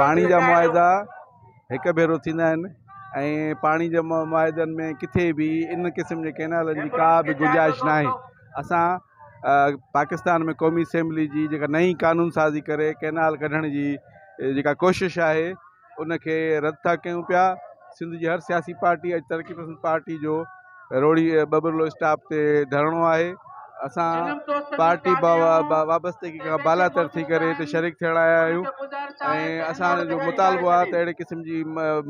پاڻي جا معاهدا هڪ ڀيرو ٿيندا آهن ۽ پاڻي جي معاهدن ۾ ڪٿي به ان قسم جي ڪئنالن جي ڪا به گنجائش ناهي. اسان پاڪستان ۾ قومي اسيمبلي جي جيڪا نئين قانون سازي ڪري ڪئنال ڪڍڻ جي جيڪا ڪوشش آهي ان کي رد ٿا ڪيون پيا. سنڌ جي هر سياسي پارٽي اڄ ترقي پسند پارٽي جو روهڙي ٻٻرلو اسٽاپ تي ڌرڻو آهي. اسان پارٽي وابستگي کان بالاتر ٿي ڪري هتي شريڪ ٿيڻ آيا آهيون ۽ اسان جو مطالبو آهي ته اهڙي قسم جي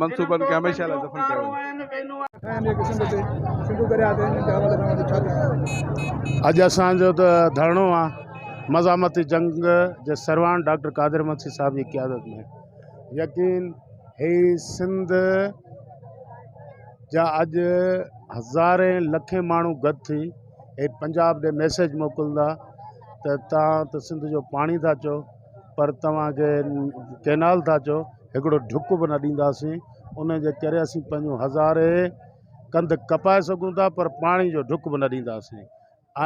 منصوبن کي هميشه لاء دفن ڪيو وڃي. اڄ اسان جو ته ڌرڻو آ مزاحمتي جنگ جي سرواڻ ڊاڪٽر قادر مگسي صاحب جي قيادت ۾ يقين هي سنڌ جا اڄ هزارين لکين ماڻهو گڏ ٿي هي پنجاب ڏي ميسيج موڪلندا ته توهان ته سنڌ جو پاڻي ٿا چئو پر توهان کي ڪينال ٿا چئو هڪڙو ڍڪ به نه ڏينداسين ان جي ڪري اسين پنهنجون هزارين ڪنڌ ڪپائي سگهون ٿا پر پاڻي جو ڍڪ به نه ڏينداسين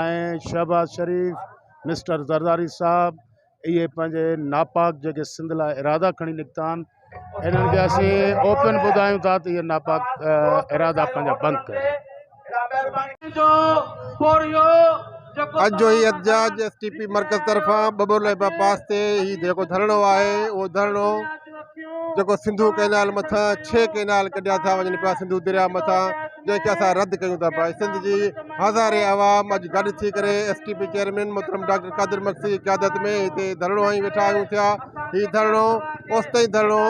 ۽ شهباز شريف مسٽر زرداري صاحب اهي پنهنجي ناپاڪ جيڪي سنڌ لاء ارادا کڻي نڪتا آهن انهن کي اسين اوپن ٻڌايون ٿا ته اهي ناپاڪ ارادا پنهنجا بند ڪريو. اڄ جو هي احتجاج ايس ٽي پي مرڪز طرفان ٻٻرلوئي باء پاس تي هي جيڪو ڌرڻو آهي اهو ڌرڻو جيڪو سنڌو ڪئنال مٿان ڇهه ڪئنال ڪڍيا ٿا وڃن پيا سنڌو درياء مٿان جنهن کي اسان رد ڪيون ٿا پيا سنڌ جي هزارين عوام اڄ گڏ ٿي ڪري ايس ٽي پي چيئرمين محترم ڊاڪٽر قادر مگسي جي قيادت ۾ هتي ڌرڻو هنئي ويٺا آهيون ٿيا هي ڌرڻو اوستائين ڌرڻو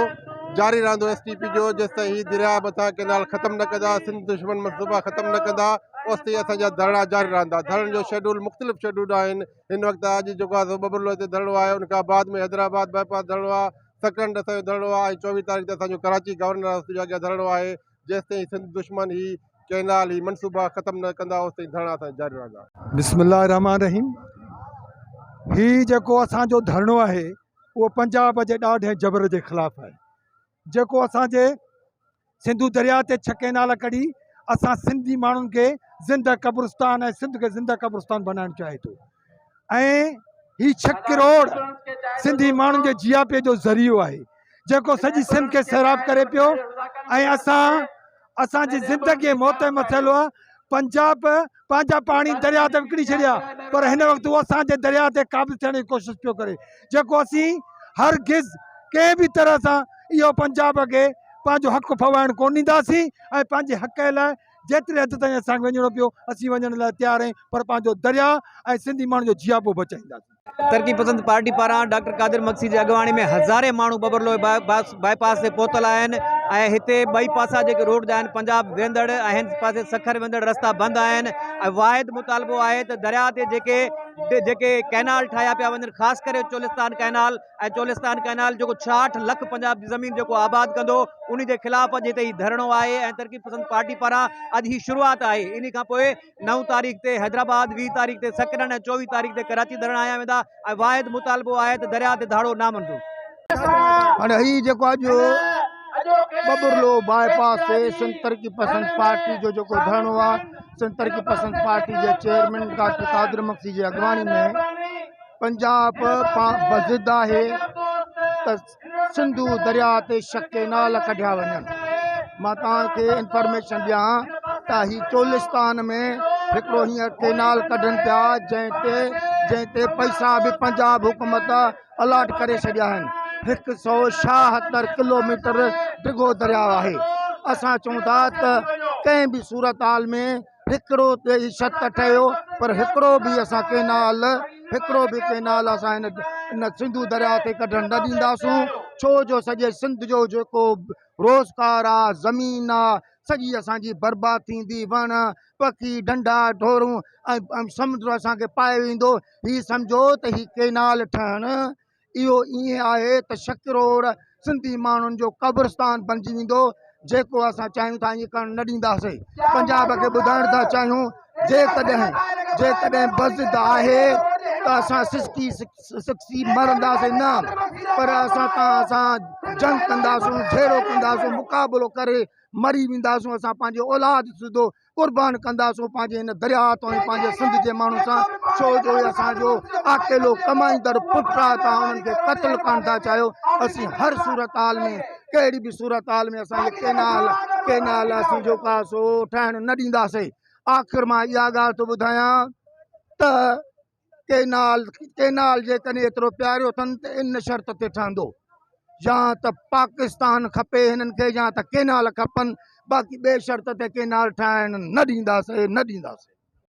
جاري رهندو ايس ٽي پي جو جيستائين هي درياء مٿان ڪئنال ختم نه ڪندا سنڌ دشمن منصوبا ختم نه ڪندا اوستائين اسان جا ڌرڻا جاري رهندا ڌرڻن جو شيڊول مختلف شيڊول آهن هن وقت اڄ جيڪو آهي سو ٻٻرلوء تي ڌرڻو آهي ان کان بعد ۾ حيدرآباد باء پاس ڌرڻو آهي سڪرنڊ اسان جو ڌرڻو آهي ۽ 24 تاريخ تي اسان جو ڪراچي گورنر هائوس جي اڳيان ڌرڻو آهي جيستائين سنڌ دشمن هي ڪئنال هي منصوبا ختم نه ڪندا اوستائين ڌرڻا اسان جا جاري رهندا. بسم الله الرحمٰن الرحيم هي جيڪو اسان جو ڌرڻو آهي اهو پنجاب جي ڏاڍ ۽ جبر جي خلاف آهي جيڪو اسان جي سنڌو درياء تي ڇهه ڪئنال ڪڍي اسان سنڌي ماڻهن کي زنده قبرستان ۽ سنڌ کي زنده قبرستان بنائڻ چاهي ٿو ۽ هي ڇهه ڪروڙ سنڌي ماڻهن جي جياپي جو ذريعو آهي جيڪو سڄي سنڌ کي سيراب ڪري پيو ۽ اسان اسان جي زندگي ۽ موت جو مسئلو آهي پنجاب پنهنجا پاڻي درياء تي وڪڻي ڇڏيا پر هن وقت هو اسان جي درياء تي قابض ٿيڻ جي ڪوشش پيو ڪري جيڪو اسين هرگز ڪنهن به طرح سان اهو پنجاب کي پنهنجو حق ڦوائڻ ڪونه ڏينداسين ۽ پنهنجي حق لاء جيتري حد تائين اسان کي وڃڻو پيو اسين وڃڻ لاء تيار آهيون پر پنهنجو درياء ۽ سنڌي ماڻهن جو جياپو بچائينداسين. ترقي پسند پارٽي پاران ڊاڪٽر قادر مگسي جي اڳواڻي ۾ هزارين ماڻهو ٻٻرلوء باء پاس تي پهتل آهن ۽ هتي ٻئي پاسا جيڪي روڊ جا آهن پنجاب ويندڙ ۽ هن پاسي سکر ويندڙ رستا بند آهن ۽ واحد مطالبو آهي ته درياء تي جيڪي جيڪي ڪئنال ٺاهيا پيا وڃن خاص ڪري چولستان ڪئنال ۽ چولستان ڪئنال جيڪو 66 لک پنجاب جي زمين جيڪو آباد ڪندو ان جي خلاف اڄ هتي هي ڌرڻو آهي ۽ ترقي پسند پارٽي پاران اڄ هي شروعات آهي ان کان پوء 9 تاريخ تي حيدرآباد، 20 تاريخ تي سڪرنڊ ۽ 24 تاريخ تي ڪراچي ڌرڻا هنيا ويندا ۽ واحد مطالبو آهي ته درياء تي ڌاڙو نامنظور. هاڻي هي جيڪو اڄ ٻٻرلو باء پاس تي سنڌ ترقي پسند پارٽي جو جيڪو ڌرڻو آهي سنڌ ترقي پسند پارٽي جي چيئرمين ڊاڪٽر قادر مگسي جي اڳواڻي ۾ پنجاب بضد آهي ته سنڌو درياء تي شڪ ڪينال ڪڍيا وڃن. مان توهان کي انفارميشن ڏيان ته هي چولستان ۾ هڪڙو هينئر ڪينال ڪڍن پيا جنهن تي جنهن تي پئسا به پنجاب حڪومت الاٽ ڪري ڇڏيا آهن هڪ سو ڇاهتر ڪلوميٽر ڊگهو درياء آهي اسان چئون ٿا ته ڪنهن به صورتحال ۾ هڪڙو تي ئي ڇت ٺهيو پر هڪڙو به اسان ڪينال هڪڙو به ڪينال اسان هن ان سنڌو درياء تي ڪڍڻ نه ڏينداسون ڇو جو سڄي سنڌ جو جيڪو روزگار آ زمين آ سڄي اسان جي برباد ٿيندي وڻ پکي ڍنڍا ڍورون ۽ سمنڊ اسان کي پائي ويندو هي سمجهو ته هي ڪينال ٺهڻ اهو ائين آهي ته شڪروڙ سنڌي ماڻهن جو قبرستان بنجي ويندو جيڪو اسان چاهيون ٿا ائين ڪرڻ نه ڏينداسين پنجاب کي ٻڌائڻ ٿا چاهيون جيڪڏهن جيڪڏهن بضد آهي ته اسان سسڪي سسڪي مرنداسين نه پر اسان توهان سان جنگ ڪنداسون جهيڙو ڪنداسون مقابلو ڪري مري وينداسون اسان پنهنجي اولاد سڌو قربان ڪنداسون پنهنجي هن درياء تان ۽ پنهنجي سنڌ جي ماڻهن سان ڇو جو هي اسان جو اڪيلو ڪمائيندڙ پٽ آهي توهان انهن کي قتل ڪرڻ ٿا چاهيو اسين هر صورت حال ۾ ڪهڙي به صورت حال ۾ اسان هي ڪينال ڪينال اسين جيڪو آهي سو ٺاهڻ نه ڏينداسين آخر مان اها ڳالهه ٿو ٻڌايان ته ڪينال ڪينال جيڪڏهن ايترو پياريو اٿن ته ان شرط تي ٺهندو يا ته پاڪستان کپي هنن کي يا ته ڪينال کپن باقي ٻي شرط تي ڪينال ٺاهڻ نه ڏينداسين نه ڏينداسين.